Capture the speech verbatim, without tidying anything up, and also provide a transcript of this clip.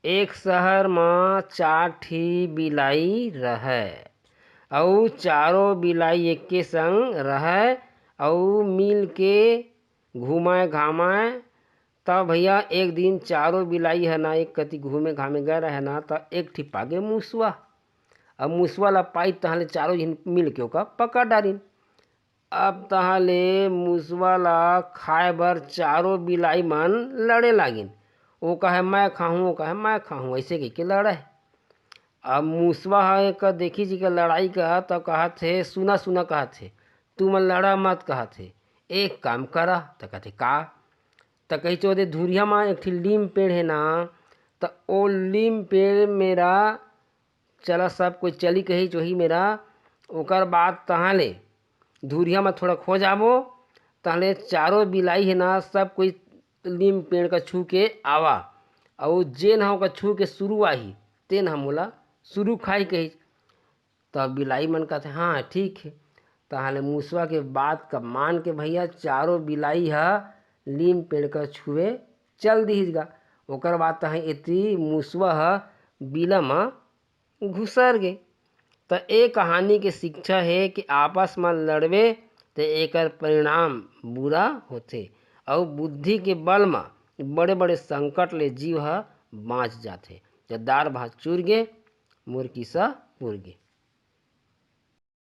एक शहर म चार ठी बिलाई रहय, अउ चारों बिलाई एके संग रहय, अउ मिल के घूमय घामय। त भैया, एक दिन चारों बिलाई ह ना एक कति घूमे घामे गए रहे ना, त एक ठी पागे मुसवा। अब मुसवा ला पाई, तहाँ ले चारों झिन मिल के ओका पकड़ डारिन। अब तहाँ ले मुसवा ला खाए बर चारों बिलाई मन लड़े लागिन। ओ कहे, "मैं खाहूँ," ओ कहे, "मैं खाहूँ," ऐसे कहिके लड़े। अब मुसवा ह एकर देखिस जेकर लड़ाई का, त कहत हे, "सुना, सुना," कहत हे, "तुमन लड़ा मत," कहत हे, "एक काम करा।" त कहत हे, "का?" त कहिस, "ओदे धुरिहा म एक ठी लीम पेड़ हे ना, त ओ लीम पेड़ मेरा चला, सब कोई चली," कहिस, "ओही मेरा।" ओकर बाद तहाँ ले धुरिहा म थोड़ा खो जाबो, तहाँ ले चारों बिलाई हे ना, सब कोई लीम पेड़ का छू के आवा, अउ जेन ह ओका छू के शुरू आही, तेन ह मोला शुरू खाही, कहिस। तब बिलाई मन कहथे, "हाँ, ठीक हे।" तहाँ ले मुसवा के बात का मान के भैया चारों बिलाई ह लीम पेड़ का छुए चल दिहिस गा। ओकर बाद तहाँ एती मुसवा ह बिला म घुसर गे। त ए कहानी के शिक्षा हे कि आपस म लड़बे, त एकर परिणाम बुरा होथे, अउ बुद्धि के बल म बड़े-बड़े संकट ले जीव ह बाँच जाथे। त दार भात चुर गे, मोर किस्सा पुर गे।